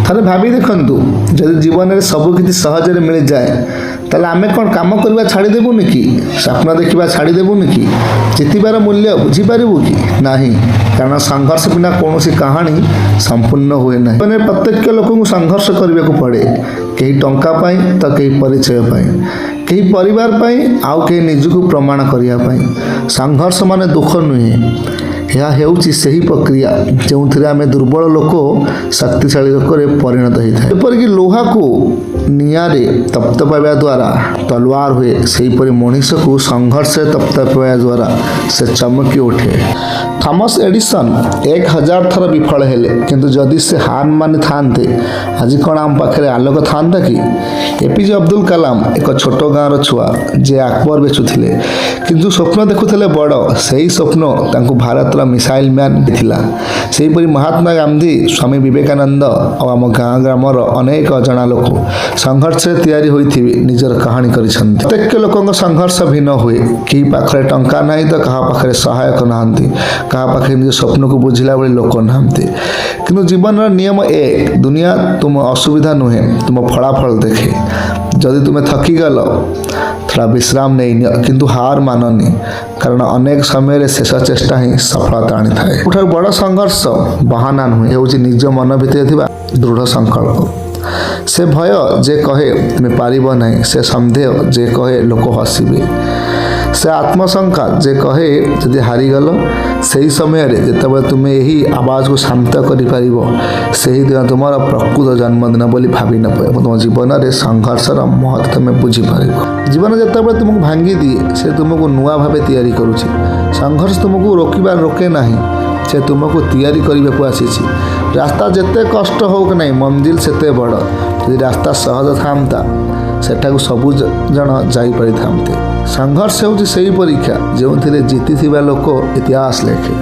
ଥରେ ଭାବି ଦେଖନ୍ତୁ, ଯଦି ଜୀବନରେ ସବୁ କିଛି ସହଜରେ ମିଳିଯାଏ, ତାହେଲେ ଆମେ କ'ଣ କାମ କରିବା ଛାଡ଼ିଦେବୁନି କି? ସ୍ୱପ୍ନ ଦେଖିବା ଛାଡ଼ିଦେବୁନି କି? ଜିତିବାର ମୂଲ୍ୟ ବୁଝିପାରିବୁ କି ନାହିଁ? କାରଣ ସଂଘର୍ଷ ବିନା କୌଣସି କାହାଣୀ ସମ୍ପୂର୍ଣ୍ଣ ହୁଏ ନାହିଁ। ଜୀବନରେ ପ୍ରତ୍ୟେକ ଲୋକଙ୍କୁ ସଂଘର୍ଷ କରିବାକୁ ପଡ଼େ। କେହି ଟଙ୍କା ପାଇଁ ତ କେହି ପରିଚୟ ପାଇଁ, କେହି ପରିବାର ପାଇଁ, ଆଉ କେହି ନିଜକୁ ପ୍ରମାଣ କରିବା ପାଇଁ। ସଂଘର୍ଷ ମାନେ ଦୁଃଖ ନୁହେଁ। ଏହା ହେଉଛି ସେହି ପ୍ରକ୍ରିୟା ଯେଉଁଥିରେ ଆମେ ଦୁର୍ବଳ ଲୋକ ଶକ୍ତିଶାଳୀ ଲୋକରେ ପରିଣତ ହୋଇଥାଏ। ଯେପରିକି ଲୁହାକୁ ନିଆଁରେ ତପ୍ତ ପାଇବା ଦ୍ୱାରା ତଲୱାର ହୁଏ, ସେହିପରି ମଣିଷକୁ ସଂଘର୍ଷରେ ତପ୍ତ ପାଇବା ଦ୍ୱାରା ସେ ଚମକି ଉଠେ। ଥମସ୍ ଏଡିସନ୍ 1000 ଥର ବିଫଳ ହେଲେ, କିନ୍ତୁ ଯଦି ସେ ହାର ମାନିଥାନ୍ତେ, ଆଜି କ'ଣ ଆମ ପାଖରେ ଆଲୋକ ଥାନ୍ତା କି? ଏପିଜେ ଅବଦୁଲ କାଲାମ ଏକ ଛୋଟ ଗାଁର ଛୁଆ, ଯିଏ ଆଖବାର ବେଚୁଥିଲେ, କିନ୍ତୁ ସ୍ୱପ୍ନ ଦେଖୁଥିଲେ ବଡ଼। ସେହି ସ୍ୱପ୍ନ ତାଙ୍କୁ ଭାରତର ମିସାଇଲ୍ ମ୍ୟାନ୍ ଥିଲା। ସେହିପରି ମହାତ୍ମା ଗାନ୍ଧୀ, ସ୍ୱାମୀ ବିବେକାନନ୍ଦ ଆଉ ଆମ ଗାଁ ଗ୍ରାମର ଅନେକ ଅଜଣା ଲୋକ ସଂଘର୍ଷରେ ତିଆରି ହୋଇଥିବେ, ନିଜର କାହାଣୀ କରିଛନ୍ତି। ପ୍ରତ୍ୟେକ ଲୋକଙ୍କ ସଂଘର୍ଷ ଭିନ୍ନ ହୁଏ। କେହି ପାଖରେ ଟଙ୍କା ନାହିଁ ତ କାହା ପାଖରେ ସହାୟକ ନାହାନ୍ତି, କାହା ପାଖରେ ନିଜ ସ୍ୱପ୍ନକୁ ବୁଝିଲା ଭଳି ଲୋକ ନାହାନ୍ତି। କିନ୍ତୁ ଜୀବନର ନିୟମ ଏକ: ଦୁନିଆ ତୁମ ଅସୁବିଧା ନୁହେଁ, ତୁମ ଫଳାଫଳ ଦେଖେ। ଯଦି ତୁମେ ଥକିଗଲ, ଥୋଡ଼ା ବିଶ୍ରାମ ନେଇନିଅ, କିନ୍ତୁ ହାର ମାନନି, କାରଣ ଅନେକ ସମୟରେ ଶେଷ ଚେଷ୍ଟା ହିଁ ସଫଳତା ଆଣିଥାଏ। ସବୁଠାରୁ ବଡ଼ ସଂଘର୍ଷ ବାହାନା ନୁହେଁ, ହେଉଛି ନିଜ ମନ ଭିତରେ ଥିବା ଦୃଢ଼ ସଂକଳ୍ପ। ସେ ଭୟ ଯେ କହେ ତୁମେ ପାରିବ ନାହିଁ, ସେ ସନ୍ଦେହ ଯେ କହେ ଲୋକ ହସିବେ, ସେ ଆତ୍ମଶଙ୍କା ଯେ କହେ ଯଦି ହାରିଗଲ, ସେହି ସମୟରେ ଯେତେବେଳେ ତୁମେ ଏହି ଆବାଜକୁ ଶାନ୍ତ କରିପାରିବ, ସେହିଦିନ ତୁମର ପ୍ରକୃତ ଜନ୍ମଦିନ ବୋଲି ଭାବି ନେବ ଏବଂ ତୁମ ଜୀବନରେ ସଂଘର୍ଷର ମହତ୍ଵ ତୁମେ ବୁଝିପାରିବ। ଜୀବନ ଯେତେବେଳେ ତୁମକୁ ଭାଙ୍ଗିଦିଏ, ସେ ତୁମକୁ ନୂଆ ଭାବେ ତିଆରି କରୁଛି। ସଂଘର୍ଷ ତୁମକୁ ରୋକିବା ରୋକେ ନାହିଁ, ସେ ତୁମକୁ ତିଆରି କରିବାକୁ ଆସିଛି। ରାସ୍ତା ଯେତେ କଷ୍ଟ ହଉ କି ନାହିଁ, ମଞ୍ଜିଲ ସେତେ ବଡ଼। ଯଦି ରାସ୍ତା ସହଜ ଥାନ୍ତା, ସେଠାକୁ ସବୁ ଜଣ ଯାଇପାରିଥାନ୍ତେ। ସଂଘର୍ଷ ହେଉଛି ସେହି ପରୀକ୍ଷା ଯେଉଁଥିରେ ଜିତିଥିବା ଲୋକ ଇତିହାସ ଲେଖେ।